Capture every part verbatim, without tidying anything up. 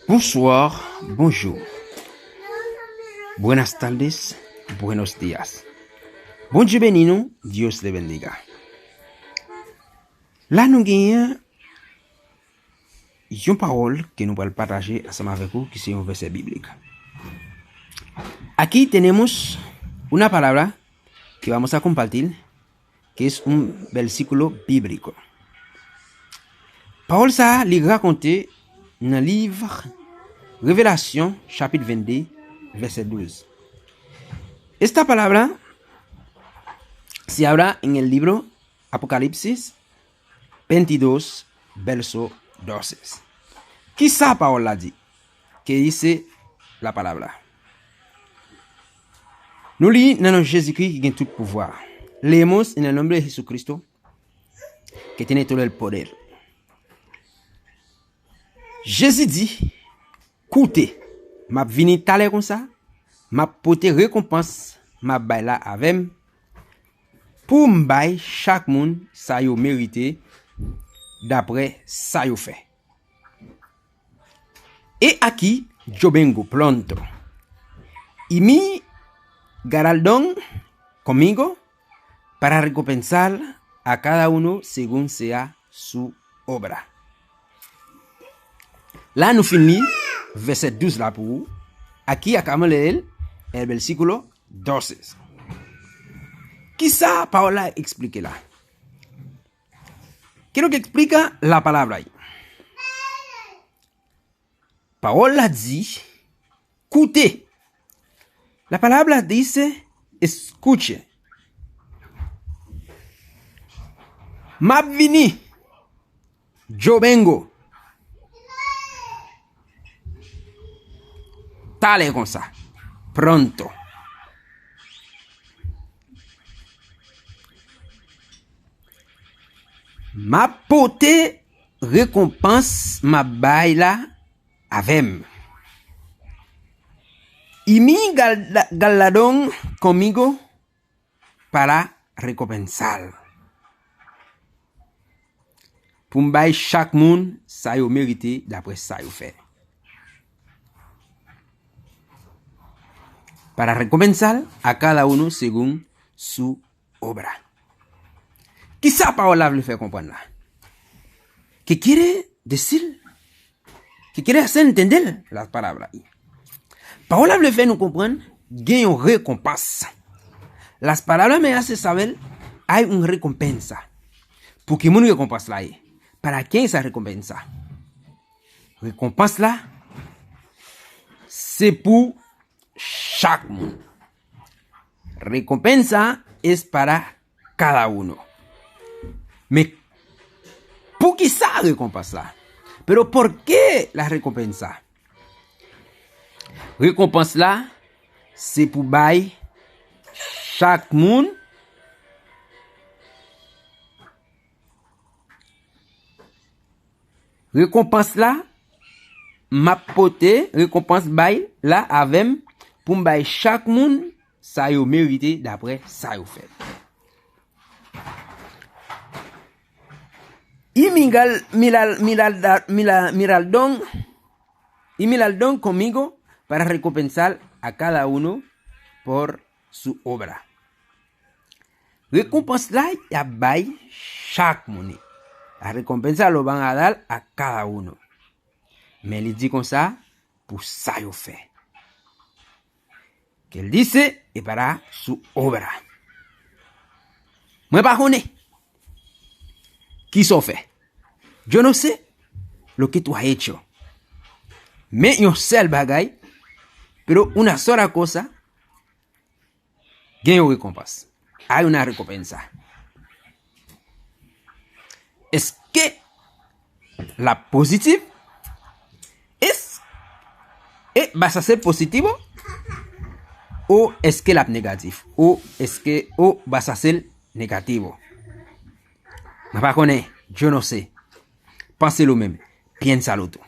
Bonsoir, bonjou. Buenas tardes, buenos días. Bondye beni nou, Dios le bendiga. La nou genyen yon pawòl ke nou pral pataje ansanm avèk ou ki se yon vèsè biblik. Aquí tenemos una palabra que vamos a compartir, que es un versículo bíblico. Pawòl sa a, li rakonte nan liv Revelasyon, chapit vennde, vèsè douz. Esta palabra se habla en el libro Apocalipsis veintidós, verso doce. Kisa pawòl la di? Que dice la palabra? Nou li nan non Jezikri ki gen tout pouvwa. Leemos en el nombre de Jesucristo, que tiene todo el poder. Jezi di, koute, m ap vini talè konsa, m ap pote rekonpans m ap bay la avè m, pou m bay chak moun sa yo merite, daprè sa yo fè. He aquí, yo vengo pronto. Y mi galardón conmigo para recompensar a cada uno según sea su obra. La nou fin li vèsè douz la pou ou. Aquí acabamos de leer el versículo doce. Kisa pawòl la eksplike la? Quiero que explica la palabra ahí. Pawòl la di, koute. La palabra dice, escuche. M ap vini. Yo vengo. Talè konsa. Pronto. M ap pote rekonpans m ap bay la avè m. Y mi gal-, galardón conmigo para recompensar. Pou m bay chak moun sa yo merite daprè sa yo fè. Para recompensar a cada uno según su obra. Kisa pawòl la vle fè konprann la? Que quiere decir? Que quiere hacer entender la palabra? Pawòl la vle fè nou konprann gen yon rekonpans. Las palabras me hace saber hay un recompensa. Pou ki moun rekonpans la ye? ¿Para quién esa recompensa? Rekonpans la se pou chak moun. Recompensa es para cada uno. Men poukisa rekonpans la? Pero ¿por qué la recompensa? Rekonpans la se pou bay chak moun. Rekonpans la, m ap pote rekonpans bay la avè m pou m bay chak moun sa yo merite daprè sa yo fè. Y mi gal-, milal-, milalda-, mila-, miraldon, y mi galardón conmigo para recompensar a cada uno por su obra. Rekonpans la y ap bay chak moun. La recompensa lo van a dar a cada uno. Men li di konsa, pou sa yo fè. Que él dice, y para su obra. Mwen pa konnen. Kisa w fè? Yo no sé lo que tú has hecho. Men yon sèl bagay, pero una sola cosa, gen yon rekonpans. Hay una recompensa. Eske l ap pozitif? Es-, e va a ser positivo? O eske l ap negatif? O eske, o va a ser negativo? Mwen pa konnen, yo no sé. Panselo menm, piénsalo tú.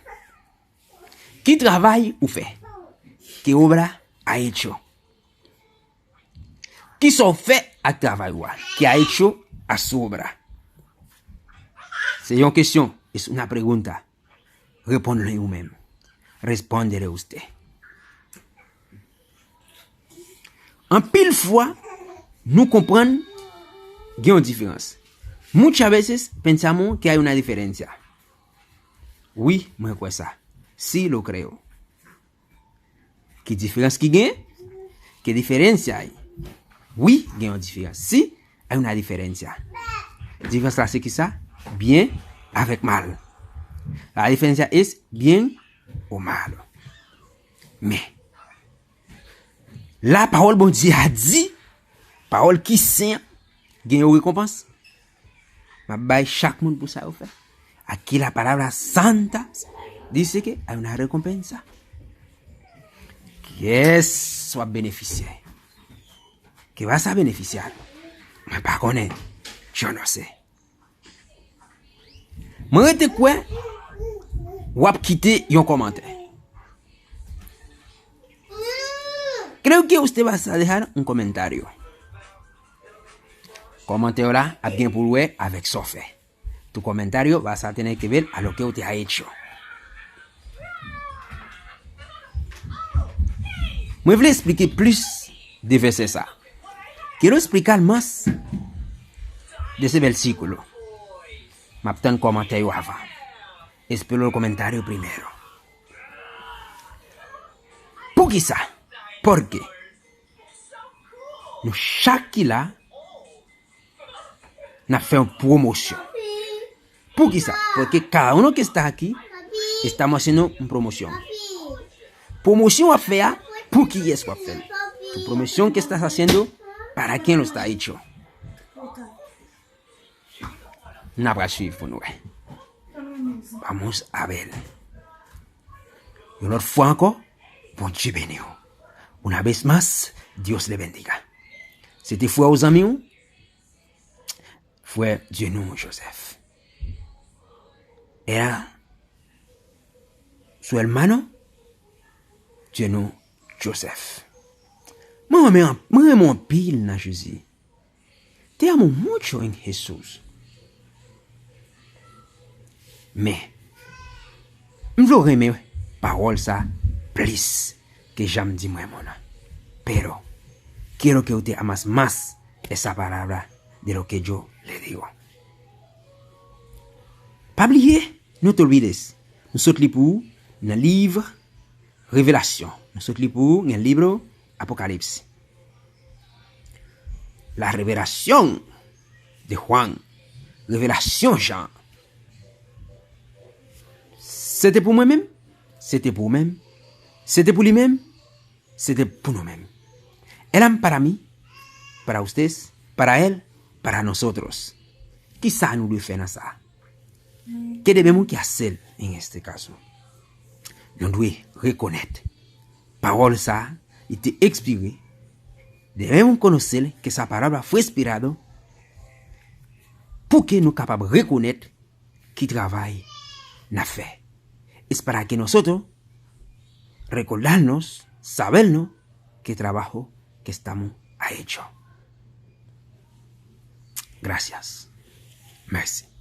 Ki travay ou fè? ¿Qué obra ha hecho? Kisa w fè ak travay ou a? ¿Qué ha hecho a su obra? Se yon kesyon, es una pregunta. Reponn li ou menm. Respondere usted. Anpil fwa, nou konprann gen yon diferans. Muchas veces pensamos que hay una diferencia. Wi, mwen kwè sa. Sí lo creo. Ki diferans ki gen? ¿Qué diferencia hay? Wi, gen yon diferans. Sí, hay una diferencia. Diferans la se ki sa? Byen avèk mal. La diferencia es bien o malo. Men, la pawòl Bondye a di, pawòl ki sen, gen yon rekonpans. M ap bay chak moun pou sa yo fè. Aquí la palabra santa dice que hay una recompensa. Kiyès w ap benefisye? Qué vas a beneficiar? Mwen pa konnen. Yo no sé. Mwen rete kwè w ap kite yon kòmantè. Creo que usted va a dejar un comentario. Kòmantè w la ap gen pou l wè avèk sa w fè. Tu comentario vas a tener que ver a lo que usted ha hecho. Mwen vle eksplike plis de vèsè sa. Quiero explicar más de ese versículo. M ap tann kòmantè yo avan. Espero el comentario primero. Poukisa? Porque nou chak ki la, n ap fè yon pwomosyon. Poukisa? Porque cada uno que está aquí estamos haciendo una promoción. Pwomosyon w ap fè a, pou kiyès w ap fè l? Tu promoción que estás haciendo, ¿para quién lo está hecho? N ap pral swiv pou nou wè. Vamos a ver. Yon lòt fwa ankò, Bondye beni w. Una vez más, Dios le bendiga. Se te frè w, zanmi w, frè Dienou Joseph. Era su hermano Dienou Joseph. Mwen renmen, mwen renmen anpil nan Jezi. Te amo mucho en Jesús. Men, m vle w renmen pawòl sa plis ke jan m di mwen renmen w nan. Pero, quiero que usted amas más esa palabra de lo que yo le digo. Pa bliye, no te olvides, nou sot li pou ou nan liv Revelasyon. Nou sot li pou ou, gen liv Apokalips. La revelación de Juan. Revelasyon Jan. Se te pou mwen menm, se te pou ou menm, se te pou li menm, se te pou nou menm. Eran para mí, para ustedes, para él, para nosotros. Kisa nou dwe fè nan sa? ¿Qué debemos que hacer en este caso? Nou dwe rekonèt pawòl sa a, li te ekspire. Debemos conocer que esa palabra fue expirado, pou ke nou kapab rekonèt ki travay n ap fè. Es para que nosotros recordarnos, sabernos qué trabajo que estamos a hecho. Gracias. Merci.